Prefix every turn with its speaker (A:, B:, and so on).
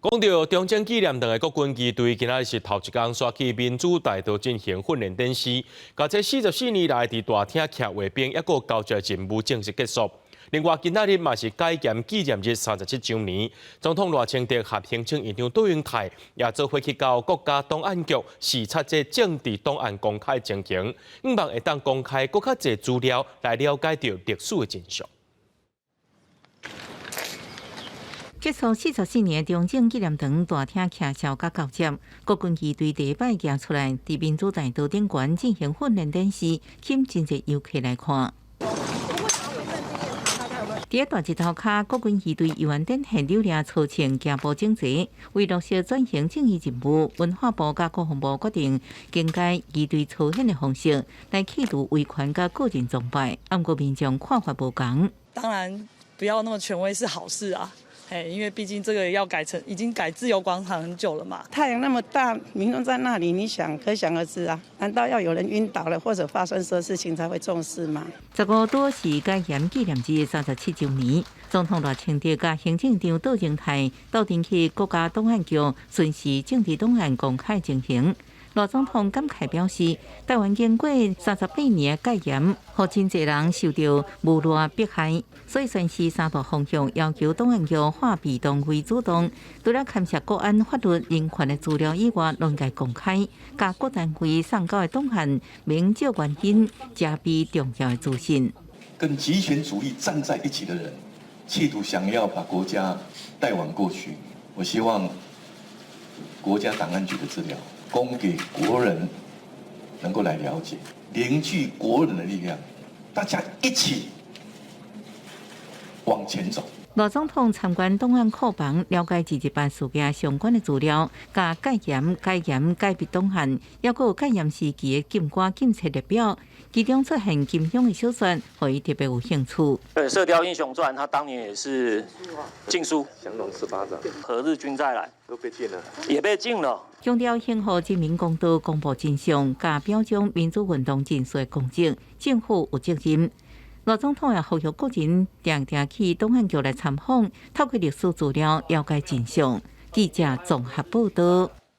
A: 講到中正紀念堂的國軍儀隊，今仔日是頭一工煞去民主大道進行訓練展示。共這44年來佇大廳徛衛兵，抑閣交接任務正式結束。另外，今仔日嘛是解嚴紀念日37週年，總統賴清德和行政院長卓榮泰也做伙去到國家檔案局視察這政治檔案公開情形，向望會當公開閣較濟資料來了解著歷史的真相。
B: 結束44年中正紀念堂大廳徛哨佮交接，國軍儀隊第一擺行出來，佇民主大道頂懸進行訓練展示，吸引真濟遊客來看。佇大日頭跤，國軍儀隊猶原展現扭掠操槍行步整齊，為落實轉型正義任務，文化部佮國防部決定更改儀隊操演的方式，來去除威權佮個人崇拜。毋過民眾看法無仝。
C: 當然，不要那麼權威是好事啊。嘿，因為畢竟這個要改成已經改自由廣場很久了嘛。
D: 太陽那麼大，民眾在那裡，你想可想而知啊。難道要有人暈倒了或者發生什麼事情才會重視嗎？15
B: 拄是解嚴紀念日37週年，總統賴清德佮行政長卓榮泰鬥陣去國家檔案局巡視政治檔案公開情形。賴總統感慨表示，台灣經過38年的戒嚴，予真濟人受著侮辱迫害，所以宣示三大方向，要求檔案局化被動為主動，除了牽涉國安、法律、人權的資料以外，攏該公開，共各單位送交的檔案，明照原因，遮蔽重要的資訊。
E: 跟極權主義站在一起的人，企圖想要把國家帶往過去。我希望國家檔案局的資料供給國人能夠來了解，凝聚國人的力量，大家一起往前走。
B: 賴總統參觀檔案庫房，了解228事件相關的資料，佮戒嚴、解嚴、解密檔案，抑閣有戒嚴時期的禁歌禁冊列表，其中出現金庸的小說，予伊特別有興趣。
F: 對，《射鵰英雄傳》，他當年也是禁書。
G: 降龍十八掌。
F: 何日君再來？
G: 都被禁了。
F: 也被禁了。
B: 強調還予人民公道，公布真相，佮表彰民主運動人士的功績，政府有責任。賴總統也呼籲國人定定去檔案局來參訪，透過歷史資料了解真相。記者綜合報道。